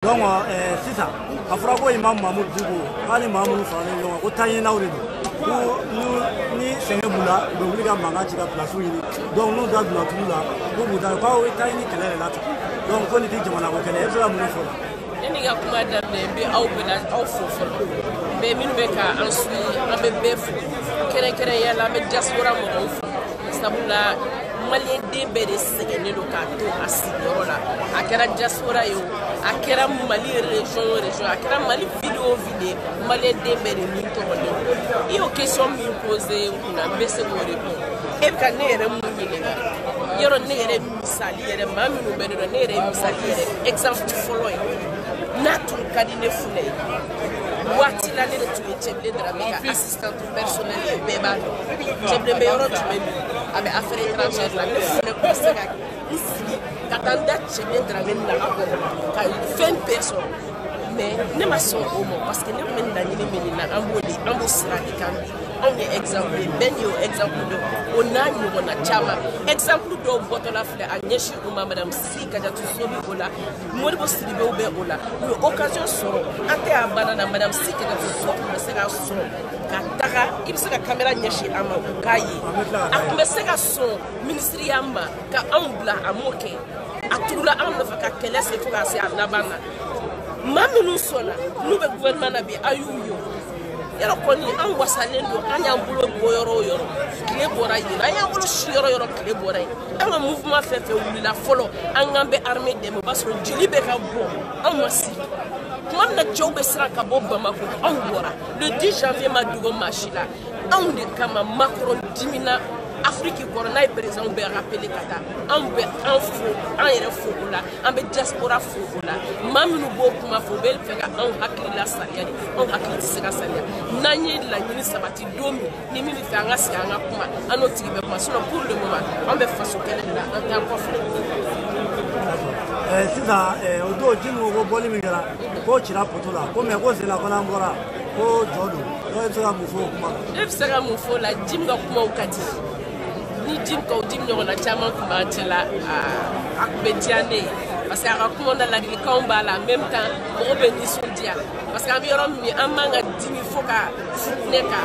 Donc sisan a fɔra ko Imam Mahmoud Dicko k'ale maa minnu faralen ɲɔgɔn kan ko taɲininaw de don, ko ni sɛgɛn b'u la, u bɛ wuli ka mankan ci ka place ɲini. Donc n'u da donna tulu la, k'u b'u da k'aw ye taɲini kɛlɛ de la ten. Donc ko nin tɛ jamana ko kɛlɛ, e bɛ se ka mun de fɔ o la? Ne ni ka kuma daminɛ, n bɛ aw bɛɛ la aw fo fɔlɔ. Bɛɛ minnu bɛ ka an suit, an bɛ bɛɛ fo. Kɛrɛnkɛrɛnnenya la, an bɛ diaspora mɔgɔw fo, sabula maliyɛn den bɛɛ de sɛgɛnnen don k'a to a sigiyɔrɔ la. A kɛra diaspora ye o, a kɛra Mali région o région, a kɛra Mali ville o ville ye, maliyɛn den bɛɛ de min tɔɔrɔlen don. I y'o question min posé n kunna, n bɛ se k'o répondre. E bɛ ka ne yɛrɛ mun ɲininka yɔrɔ, ne yɛrɛ misali yɛrɛ, maa minnu bɛ ne dɔn, ne yɛrɛ ye misali yɛrɛ, exemple fɔlɔ ye. N'a tun ka di ne funɛ ye waati la, ne de tun ye Tiébilé Dramé ka assistante personnelle ye. Bɛɛ b'a dɔn Tiébilé bɛ yɔrɔ jumɛn bi, a bɛ affaire étrangère la. Ne funɛ tun bɛ se ka n sigi ka taa n da Tiébilé Dramé naga kɔrɔ ka fɛn bɛɛ sɔrɔ, mais ne ma sɔn o ma, parce que ne tun bɛ laɲini min na, an b'o de, an b'o sira de kan bi. Anw ye exemple ye, bɛɛ nin y'o exemple dɔ, o n'a ɲɔgɔnna caman. Exemple dɔw bɔtɔla filɛ, a ɲɛsin u ma, madame Si Kadiatou Sow bɛ o la, Modibo Sidibew bɛ o la. U ye occasion sɔrɔ, an tɛ a banna na, madame Si Kadiatou Sow tun bɛ se ka sɔn ka taga, i bɛ se ka caméra ɲɛsin a ma, u k'a ye, a tun bɛ se ka sɔn ministiriya ma ka anw bila, a m'o kɛ. A tugula anw nɔfɛ ka kɛlɛ se fo ka se a laban na. Maa minnu sɔnna, n'u bɛ gouvernement na bi, a y'u ye yɔrɔ kɔni, an wasalen don. An y'an bolo bɔ yɔrɔ o yɔrɔ, tile bɔra yen. An y'an bolo si yɔrɔ o yɔrɔ, tile bɔra yen. An ka mouvement fɛn fɛn wulila fɔlɔ, an k'an bɛ armée dɛmɛ, o b'a sɔrɔ jeli bɛ ka bɔ. Anw ma sigi tuma min na cɛw bɛ siran ka bɔ Bamako, anw bɔra le 10 janvier. Ma dogo maa si la, anw de kama Macron dimina Afiriki kɔrɔ, n'a ye président bɛɛ rappelé ka taa. Anw bɛ an fo, an yɛrɛ fo o la, an bɛ diaspora fo o la. Maa minnu b'o kuma fɔ, u bɛ fɛ ka anw hakili la saliya de. Anw hakili tɛ se ka saliya. N'an ye laɲini sabati don min, ni min bɛ fɛ an ka sigi an ka kuma, an n'o tigi bɛ kuma. Sinon, pour le moment, an bɛ faso kɛlɛ de la, an t'an kɔfɛ. Sisan o don ji min ko bɔli min kɛra, k'o cira poto la, ko mais ko senna fana an bɔra ko jɔ don. Donc e bɛ se ka mun fɔ o kuma kan? Ne bɛ se ka mun fɔ o la? Jim ka kumaw ka di ni Jim ka o Jim ɲɔgɔnna caman tun b'an cɛ la, a tun bɛ diya ne ye, parce que a ka kumaw na, ladilikanw b'a la. En même temps, mɔgɔ bɛ nisɔndiya, parce que an bɛ yɔrɔ min, an man ka dimi fo ka futinɛ ka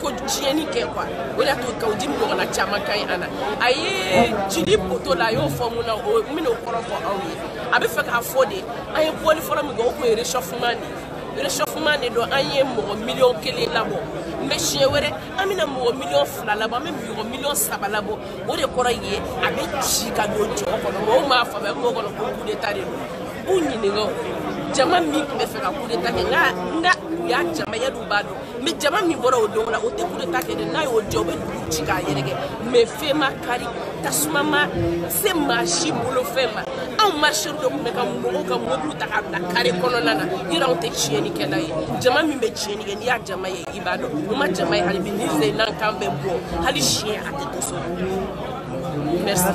ko tiɲɛni kɛ quoi. O de y'a to Kaou Djim ɲɔgɔnna caman ka ɲi an na. A ye cili poto la, a y'o fɔ mun na? O n bɛn'o kɔrɔ fɔ aw ye. A bɛ fɛ k'a fɔ de, an ye bɔli fɔlɔ min kɛ, o tun ye réchauffement de ye. Réchauffement de don. An ye mɔgɔ 1 miliyɔn labɔ, mais siɲɛ wɛrɛ an bɛna mɔgɔ 2 miliyɔn labɔ, an bɛ mɔgɔ 3 miliyɔn labɔ. O de kɔrɔ ye a bɛ ci ka don jɔ kɔnɔ. Mɔgɔw m'a faamuya, mɔgɔw kɔnɔ ko coup d'état de don. U b'u ɲininka o jama min tun bɛ fɛ ka coup d'état kɛ, nka u y'a jama yad'u b'a dɔn, mais jama min bɔra o don la, o tɛ coup d'état kɛ dɛ. N'a y'o jɛ, o bɛ dugu ci k'a yɛrɛkɛ. Mais fɛn ma kari, tasuma ma se maa si bolofɛn ma. Anw marcheurs dɔ tun bɛ ka mɔgɔw ka mobili ta k'a bila carré kɔnɔna na. Yɔrɔ anw tɛ tiɲɛnikɛla ye. Jama min bɛ tiɲɛni kɛ, n'i y'a jama ye, i b'a dɔn. O ma jama ye hali bi. Ni ze n'an kan bɛ bɔ hali siɲɛ, a tɛ to so. Merci.